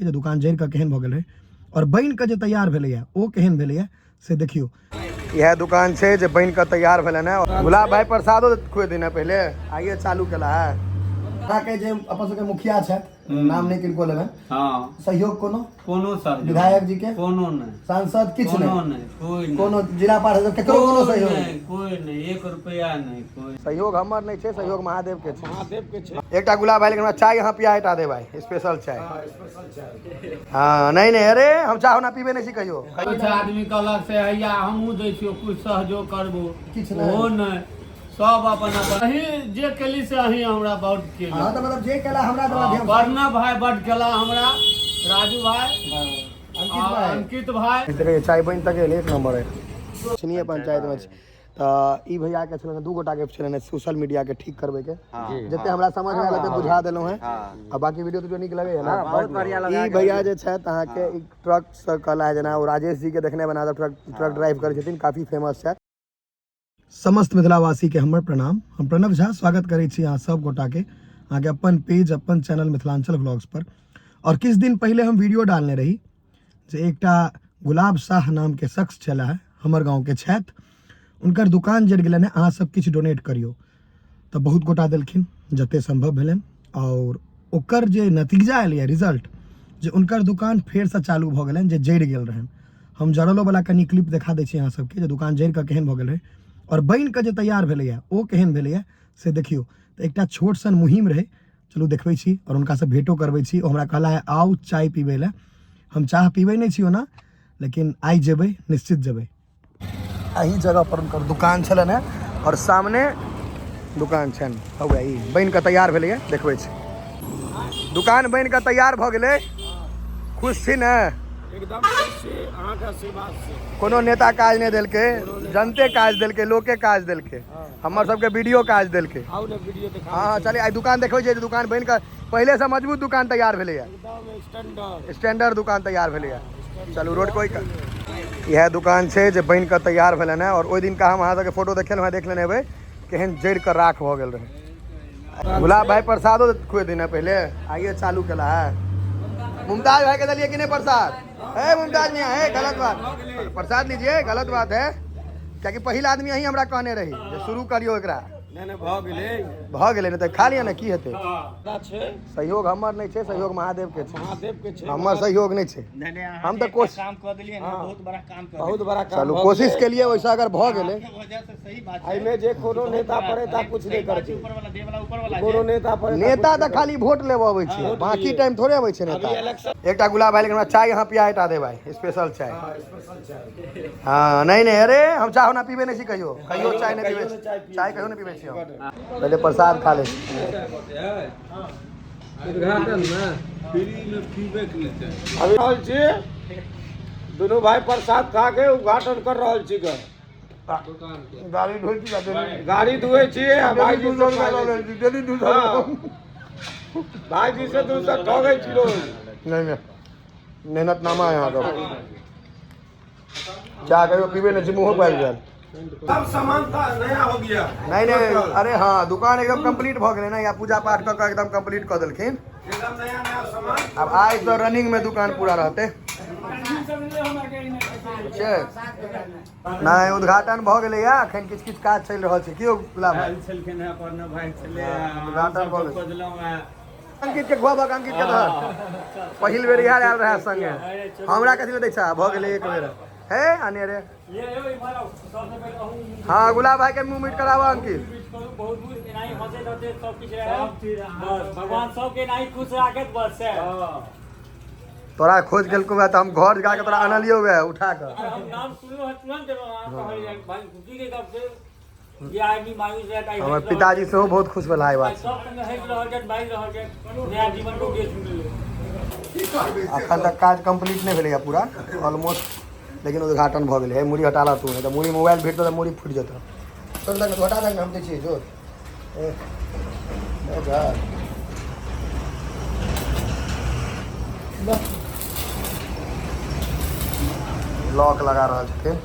जे दुकान जरि कऽ केहन भऽ गेल रहै आओर बनि कऽ जे तैयार भेलैए ओ केहन भेलैए से देखियौ। इएह दुकान छै जे बनि कऽ तैयार भेलनि हेँ। गुलाब भाई प्रसादो खुए देने पहिले आइए चालू केला है। अहाँके जे अपन सबके मुखिया छथि, नाम नहि किनको लेबनि, हँ, सहयोग कोनो? कोनो सहयोग? विधायक जी के? कोनो नहि। सांसद किछु कोनो नहि? नहि, कोई नहि। कोनो जिला पार्षद केकरो कोनो कोई सहयोग? नहि, कोई नहि, एक रुपया नहि कोई सहयोग। हमर नहि छै सहयोग, महादेव के छै। महादेव के छै। एकटा गुलाब भाई, लेकिन हमरा चाय यहाँ पिया हटा दे भाई, स्पेशल चाय। हाँ, नहीं नहीं, अरे हम चाह ओना पीबे नहीं छी कहियो। कुछ आदमी कहलक से हैया हमहूँ दै छियौ, कुछ सहयोग करबो। किछु नहि। ओहो नहि, सब अपन अपन। अहीं जे केली से अहीं हमरा बहुत केली। हाँ, तऽ मतलब जे केला हमरा तऽ माध्यम से। प्रणव भाई बड केला हमरा, राजू भाई, अंकित आ भाई। अंकित भाई। देखियौ चाय बनि तऽ गेल, एक नंबर है। चिनिये पंचायत में छी तऽ ई भैया के छलनि, दू गोटा के छलनि सोशल मीडिया के ठीक करबै के। जते हमरा समझ में आयल ओते बुझा देलहुँ हेँ आ बाकी वीडियो तो नीक लगैए ने? बहुत बढ़िया लगा। ई भैया जे छथि अहाँके ई ट्रक से कहला है, जेना ओ राजेश जी के देखने बना ट्रक ट्रक ड्राइव करै छथिन, काफी फेमस छथि। समस्त मिथिलावासी के हमर प्रणाम। हम प्रणव झा स्वागत करै छी अहाँ सब गोटा के अहाँके अपन पेज, अपन चैनल मिथिलांचल व्लॉग्स पर। और किछु दिन पहिले हम वीडियो डालने रही जे एकटा गुलाब शाह नाम के शख्स छला है, हमर गाँव के छथि, उनकर दुकान जरि गेलनि हेँ, अहाँ सब किछु डोनेट करियौ। तऽ बहुत गोटा देलखिन जते सम्भव भेलनि और ओकर जे नतीजा एलैए, रिजल्ट, जे उनकर दुकान फेरसँ चालू भऽ गेलनि जे जरि गेल रहनि। हम जरलो वाला कनि क्लिप देखा दै छी अहाँ सबके जे दुकान जरि कऽ केहन भऽ गेल रहै और बनि कऽ जे तैयार भेलैए ओ केहन भेलैए से देखियौ। तऽ एकटा छोट सन मुहिम रहै, चलू देखबै छी और हुनकासँ भेंटो करबै छी। ओ हमरा कहला है आउ चाय पीबै लए। हम चाह पीबै नहि छी ओना, लेकिन आइ जेबै, निश्चित जेबै। एही जगह पर हुनकर दुकान छलनि हेँ और सामने दुकान छनि। हौवे ई बनि कऽ तैयार भेलैए, देखबै छी। दुकान बनि कऽ तैयार भऽ गेलै, खुश छी ने? एकदम खुश छी अहाँके आशीर्वाद से। कोनो नेता काज नहि देलकै, जनते काज देलकै, लोके काज देलकै, हमर सबके वीडियो काज देलकै। आउ ने, वीडियो देखा। हँ हँ, चलिए आइ दुकान देखबै छै। दुकान बनि कऽ पहिलेसँ मजबूत दुकान तैयार भेलैए। एकदम स्टैंडर्ड। स्टैंडर्ड दुकान तैयार भेलैए। चलू रोड कोइ इएह दुकान छै जे बनि कऽ तैयार भेलनि हेँ। और ओहि दिनका हम अहाँ सबके फोटो देखेलहुँ हेँ, देख लेने हेबै केहन जरि कऽ राख भऽ गेल रहै। गुलाब भाई प्रसादो खुए देने पहिले आइए चालू केला है। मुमताज भाई के दिलिए कि नहीं प्रसाद? है मुमताज मियाँ है, गलत बात, प्रसाद लीजिए, गलत बात है, कियाकि पहिल आदमी अहीं हमरा कहने रही जे शुरू करियौ एकरा। नहि नहि, भऽ गेलै। भऽ गेलै ने तऽ खा लिअ ने, की हेतै? छै। सहयोग हमर नहि छै, सहयोग महादेव के छै। महादेव के छै। हमर सहयोग नहि छै। नहि नहि, हम तऽ कोशिश काम कऽ देलियै ने, बहुत बड़ा काम कऽ। बहुत बड़ा काम। चलू कोशिश के लिए वैसा अगर भऽ गेलै वजह से सही बात छै। एहिमे जे कोनो नेता पड़े ता कुछ नहि करतै। ऊपर वाला देवला, ऊपर वाला। कोनो नेता पड़े। नेता तऽ खाली वोट लेबऽ अबै छै, बाकी टाइम थोड़े अबै छै नेता। एकटा गुलाब भाई, लेकिन हमरा चाय यहाँ पिया हटा दे भाई, स्पेशल चाय। हाँ, नहीं नहीं, अरे हम चाह ओना पीबे नहीं छी कहियो, कहियो चाय नहि पीबै छी, चाय कहियो नहि पीबै छी हम। पहिले प्रसाद खा लै छी। उद्घाटन में फ्री में पीबे के नहि चाही। अभी रहल छी, दुनू भाई प्रसाद खा के उद्घाटन कर रहल छी ग। दुकान के गाड़ी धोइ छी डेली। गाड़ी धुए छी आ भाईजी 200 से रुपया लऽ लै छी डेली, 200। हाँ। भाईजी से 200 ठगै छी रोज। नहीं नहीं, मेहनत नामा है अहाँके। चाह कहियो पीबे नहि छी, मुँहो पाकि गेल। सब सामान था नया हो गया। नहीं नहीं, अरे हाँ, दुकान एकदम कंप्लीट भऽ गेलै ने, या पूजा पाठ कऽ कऽ एकदम कंप्लीट कऽ देलखिन। एकदम नया नया सामान। आब आइ तऽ रनिंग में दुकान पूरा रहतै छै। नहि, उद्घाटन भऽ गेलै या एखन किछु किछु काज चलि रहल छै। की गुलाब भाई? आयल छलखिन हेँ प्रणव भाई छलै। उद्घाटन भऽ गेल। खोजलहुँ हेँ। अंकित के खुआबक, अंकित के धर। पहिल बेर इएह आयल रहै संगे, हमरा कथी लए दै छह? भऽ गेलै एक बेर हे अनेरे। हाँ, गुलाब भाई के मुंह मीट कराबऽ अंकित। बहुत बहुत एनाही हंसैत हंसैत सब किछु रहै, बस भगवान सबके एनाही खुश राखत, बस सएह। तोरा खोज केलको तऽ हम घर जा कऽ तोरा अनलियौ वएह उठा कऽ। हम नाम सुनलहुँ हँ, तुरंत एलहुँ अहाँ कहलियै भाई खुशी के गप छै जे आदमी मायूस रहत आइ हमर पिताजी सेहो बहुत खुश भेला एहि बात सब संगे हँसि रहल छथि, बाजि रहल छथि, नया जीवन के उद्देश्य मिललै। अखन तक काज कंप्लीट नहि भेलैए पूरा ऑलमोस्ट, लेकिन उद्घाटन भऽ गेलै। हे मुड़ी हटा ला तू, नहि तऽ मुड़ी मोबाइल भेटतौ तऽ मुड़ी फुटि जेतौ। चल तक हटा दे, हम दै छियै जोर। ए, ए जा। लॉक लगा रहल छथिन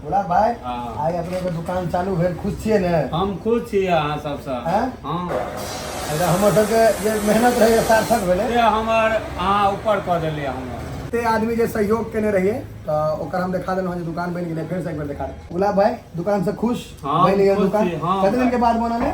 गुलाब भाई। हाँ। आइ अपने के दुकान चालू भेल, खुश छियै ने? हम खुश छी अहाँ सबसँ। हैं? हँ। हमर सबके जे मेहनत रहै सार्थक भेलै। से हमर अहाँ ऊपर कऽ देलियै हमर। ते आदमी जे सहयोग केने रहियै तऽ ओकर हम देखा देलहुँ जे दुकान बनि गेलै, फेरसँ एक बेर देखा देब। गुलाब भाई दुकान से खुश हाँ, बनि गेल खुश दुकान? छी, हाँ। कते दिन के बाद बनल है?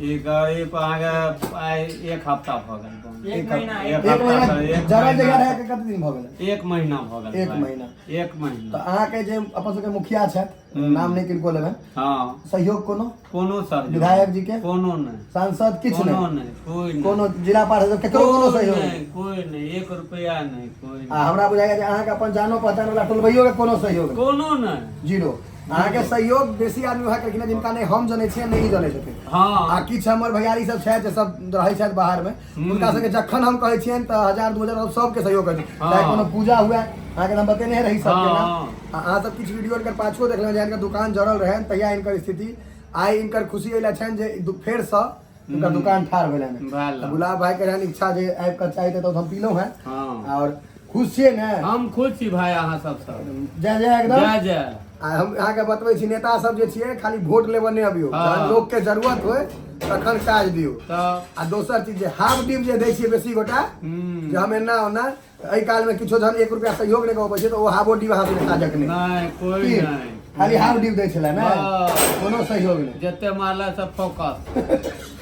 ई करीब अहाँके आइ एक हफ्ता भऽ गेल। एक महीना। एक एक हफ्ता महीना। से एक जरल महीना। जगह रहै के कते दिन भऽ गेलै? एक महीना भऽ गेल एक भाई। महीना। एक महीना। तऽ अहाँके जे अपन सबके मुखिया छथि, नाम नहि किनको लेबै, हँ। सहयोग कोनो? कोनो सहयोग। विधायक जी के? कोनो नहि। सांसद किछु कोनो नहि? नहि, कोई नहि। कोनो जिला पार्षद केकरो कोनो कोई सहयोग नहि, नहि? कोई नहि, एक रुपया नहि, कोई आ नहि। हमरा बुझाइया जे अहाँके अपन जानो पहचान वाला टोलबैयो के कोनो सहयोग नहि? कोनो नहि। जीरो। अहाँके सहयोग बेसी आदमी वएह केलखिन हँ जिनका नहि हम जनै छियै, नहि ई जनै छथिन। हँ। आ किछु हमर भैयारी सब छथि जे सब रहै छथि बाहरमे, हुनका सबके जखन हम कहै छियनि तऽ 1000 2000 सबके सहयोग करै छथिन। हँ। चाहे कोनो पूजा हुए, अहाँके हम बतेने रही सबके हँ। नाम। आ अहाँ सब किछु वीडियो हिनकर पाछुओ देखलहुँ जे हिनकर दुकान जरल रहनि तहिया हिनकर स्थिति, आइ हिनकर खुशी एहि लए छनि जे फेरसँ हुनकर दुकान ठाढ़ भेलनि। भेल। तऽ गुलाब भाईके रहनि इच्छा जे आबि कऽ चाय तऽ हम पीलहुँ हेँ। हँ। आओर खुश छियै ने? हम खुश छी भाई अहाँ सबसँ। जय जय एकदम। जय जय। आ हम अहाँके बतबै छी, नेता सब जे छियै खाली वोट लेबऽ नहि अबियौ, हँ। जहन लोकके जरूरत होय तखन काज दियौ। तऽ आ दोसर चीज जे हाफ डीप जे दै छियै बेसी गोटा हम्म। जे हम एना ओना, एहि कालमे किछो जहन 1 रुपया सहयोग नहि कऽ पबै छै तऽ ओ हाफो डीप अहाँ सबके काजक नहि। नहि, कोई की? नहि। खाली हाफ डीप दै छलै ने? हँ। कोनो सहयोग नहि। जते मारला सब फोकस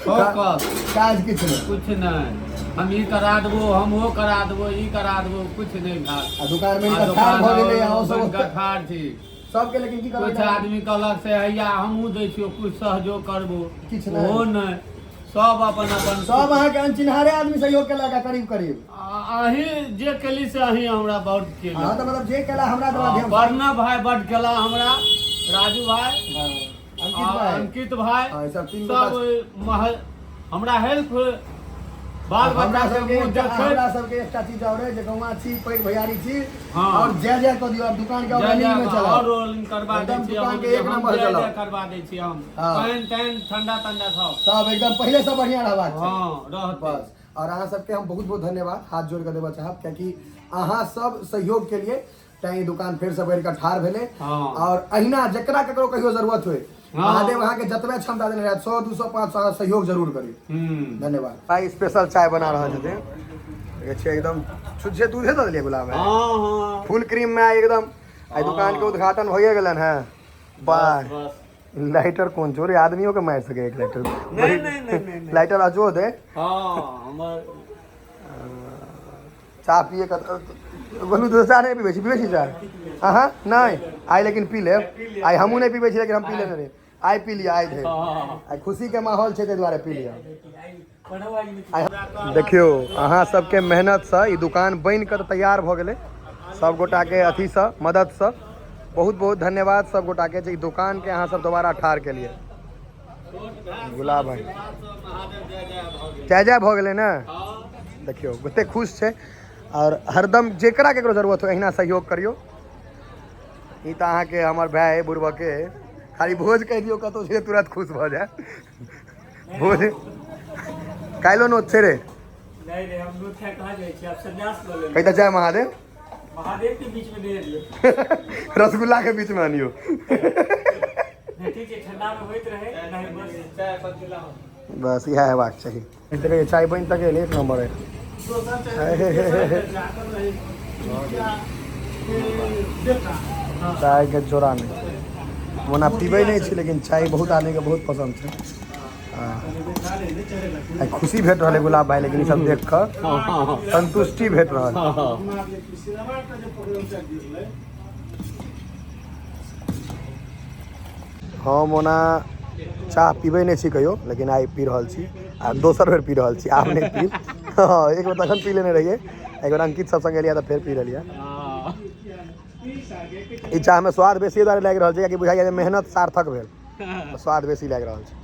फोकस, काज किछु नहि। कुछ नहि। हम ई करा देबो, हम ओ करा देबो, ई करा देबो, कुछ नहि भेल। आ दुकान मे आ हिनकर ठाढ़ भऽ गेलै आ ओ सब बनि कऽ ठाढ़ छी। सबके लेकिन की कुछ करबै? आदमी कहलक से हैया हमहूँ दै छियौ, कुछ सहयोग करबो, किछु नहि। ओहो नहि। सब अपन अपन। सब अहाँके अनचिन्हारे आदमी सहयोग केलक आ करीब करीब। अहीं जे केली से अहीं हमरा बहुत केली। अहाँ तऽ मतलब जे केला हमरा तऽ माध्यम। प्रणव भाई बड केला हमरा, राजू भाई, हँ, अंकित आ भाई, अंकित भाई, हँ, ई सब तीन सब हमरा हेल्प, बाल हमरा बच्चा के सबके मुँह एकटा- हमरा देखैत। सबके एकटा चीज और है जे गौवा छी, पैघ भैयारी छी, हँ। और जय जय कऽ दियौ, आब दुकान के जय रोलिंग जय में और चलाउ। रोलिंग करवा दै एकदम छी दुकान हम, के एक हम नंबर जय चलाउ। जय करवा दै छी हम। हँ। पानि तानि ठंडा तंडा सब। सब एकदम पहिले से बढ़िया रहबाक चाही। हँ, रहतै। बस। और अहाँ सबके हम बहुत बहुत धन्यवाद हाथ जोड़ कऽ देबऽ चाहब, कियाकि अहाँ सब सहयोग के लिए तैं ई दुकान फेर से बढ़ि कऽ ठाढ़ भेलै। हँ। और अहिना जकरा ककरो कहियो जरूरत होय, हँ। महादेव अहाँके जतबे क्षमता देने रहत, 100 200 500 अहाँ सहयोग जरूर करी। हम्म। धन्यवाद भाई। स्पेशल चाय बना रहल छथिन, देखै छियै एकदम छुच्छे दूधे दऽ देलियै गुलाब भाई। हँ हँ। फुल क्रीम में आइ एकदम आइ दुकान के उद्घाटन होइए गेलन है। बाह। बस। लाइटर कोन चोरी आदमियों के मारि सके एक लाइटर? नहीं, नहीं, नहीं, नहीं, नहीं। लाइटर अजोध है। हँ, हमर चाह पिए के बोलू दोस्त, चाह नहि पीबै छी? पीबै छी चाह अहाँ? नहि आइ, लेकिन पी लेब आइ। हमहूँ नहि पीबै छी, लेकिन हम पी लेने रही। आइ पी लिअ, आइ धरि हँ। आइ खुशीके माहौल छै, ताहि दुआरे पी लिअ आइ। देखियौ, अहाँ सबके मेहनतसँ ई दुकान बनि कऽ तऽ तैयार भऽ गेलै, सब गोटाके अथीसँ मददसँ। बहुत बहुत धन्यवाद सब गोटाके जे ई दुकानके अहाँ सब दोबारा ठाढ़ केलियै। गुलाब भाई, जय जय भऽ गेलै ने? देखियौ कते खुश छै। आओर हरदम जेकरा केकरो जरूरत हो अहिना सहयोग करियौ। ई तऽ अहाँके हमर भाय अइ, बुड़बके अइ। खाली भोज कहि दियौ कतहु छै, तुरंत खुश भऽ जाय। भोज काल्हिो नोत छै रे? नहीं रे, हम दूध खाए कहाँ जाइ छी, आब संन्यास लऽ लेलियै। कहि तऽ जय महादेव। महादेव के बीच में नहीं अलियै। रसगुल्ला के बीच में आनियो। नहीं, ठीक छै, ठंडा में होइत रहे नहीं बस। चाय पत्ती लाउ। बस इएह हेबाक चाही। देखै चाय बनि तऽ गेल, एक नंबर है। चाय के जोड़ा नहि। ओना पीबै नहि छी, लेकिन चाय बहुत आदमीके बहुत पसन्द छै। आइ खुशी भेट रहल है गुलाब भाई, लेकिन ई सब देख कऽ संतुष्टि भेट रहल। हँ। हम ओना चाह पीबै नहि छी कहियो, लेकिन आइ पी रहल छी आ दोसर बेर पी रहल छी। आब नहि पीब। हँ, एक बेर तखन पी लेने रहियै, एक बेर अंकित सब संगे एलियै तऽ फेर पी लेलियै। हँ। ई चाहमे स्वाद बेसी दुआरे लागि रहल छै कियाकि बुझाइया जे मेहनत सार्थक भेल, तऽ स्वाद बेसी लागि रहल छै।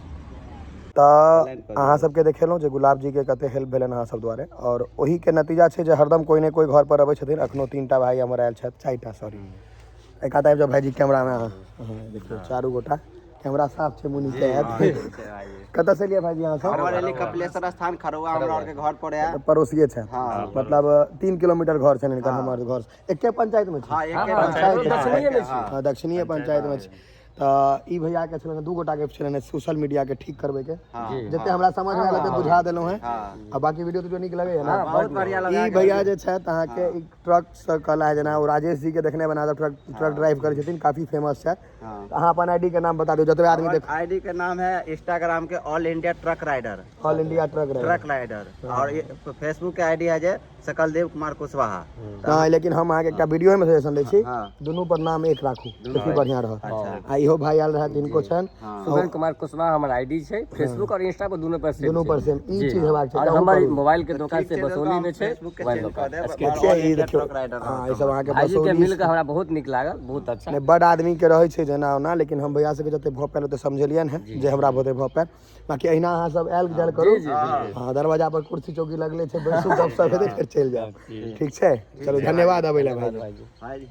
तऽ अहाँ सबके देखेलहुँ जे गुलाब जीके कते हेल्प भेलनि अहाँ सब दुआरे, आओर ओहिके नतीजा छै जे हरदम कोइ ने कोइ घर पर अबै छथिन। अखनो 3टा भाई हमर आयल छथि, 4टा, सॉरी। एक आध आबि जाउ भाईजी कैमरामे अहाँ। हँ, देखियौ चारू गोटा कैमरा साफ छै, मुनि के आयत। कतऽ से एलियै भाईजी अहाँ सब? हमर एली कपिलेश्वर स्थान खरुआ, हमरा आरके घर पर है। तऽ पड़ोसिए छथि। हाँ। मतलब 3 किलोमीटर घर छनि हिनकर हमर घर से। एके पंचायत में छै। हाँ, एके पंचायत पंचायत दक्षिणीय में छै। हाँ, दक्षिणीय पंचायत में छै। तऽ ई भैया के छलनि, दू गोटा के छलनि सोशल मीडिया के ठीक करबै के। जते हमरा समझ में आयल ओते बुझा देलहुँ हेँ। आ बाकी वीडियो तो नीक लगैया ना? बहुत बढ़िया लगा। ई भैया जे छथि अहाँके एक ट्रक से कहला जेना ओ राजेश जी के देखने बना ट्रक ट्रक ड्राइव करै छथिन, काफी फेमस छथि। तऽ अहाँ अपन आईडी के नाम बता दियौ जतबे आदमी देख। आईडी के नाम है इंस्टाग्राम के all India truck rider. All India truck rider. Truck rider. और फेसबुक के आईडी है जे सकलदेव कुमार कुशवाहा। नहि, लेकिन हम अहाँके एकटा वीडियो में सजेशन दै छी, दुनू पर नाम एक राखू, बेसी बढ़िया रहत। आ इहो भाई आयल रहथि, हिनको छनि सुमन कुमार कुशवाहा हमर आईडी छै, फेसबुक और इंस्टा पर दुनू पर सेम। दुनू पर सेम ई चीज हेबाक चाही। और अहूँ हमर करू। मोबाइल के दुकान से ठीक छै, बसौली में छै फेसबुक के मोबाइल चेंज कऽ दोकान। देब। देखियौ, ऑल ई इंडिया देखियौ। Truck rider. हँ, ई सब अहाँके भाईजी के बसौली मिल के हमरा बहुत नीक लागल, बहुत अच्छा। नहि, बड आदमी के रहै छै जेना ओना, लेकिन हम भैया सबके जते भऽ पायल ओते समझेलियनि हेँ, जे हमरा भोते भऽ पायल। बाकी अहिना अहाँ सब आयल जायल करू। हँ, दरवाजा पर कुर्सी चौकी लगले छै, बैसू, गपशप हेतै, फेर चलि जायब। ठीक छै, चलू, धन्यवाद अबै लए भाई। भाई।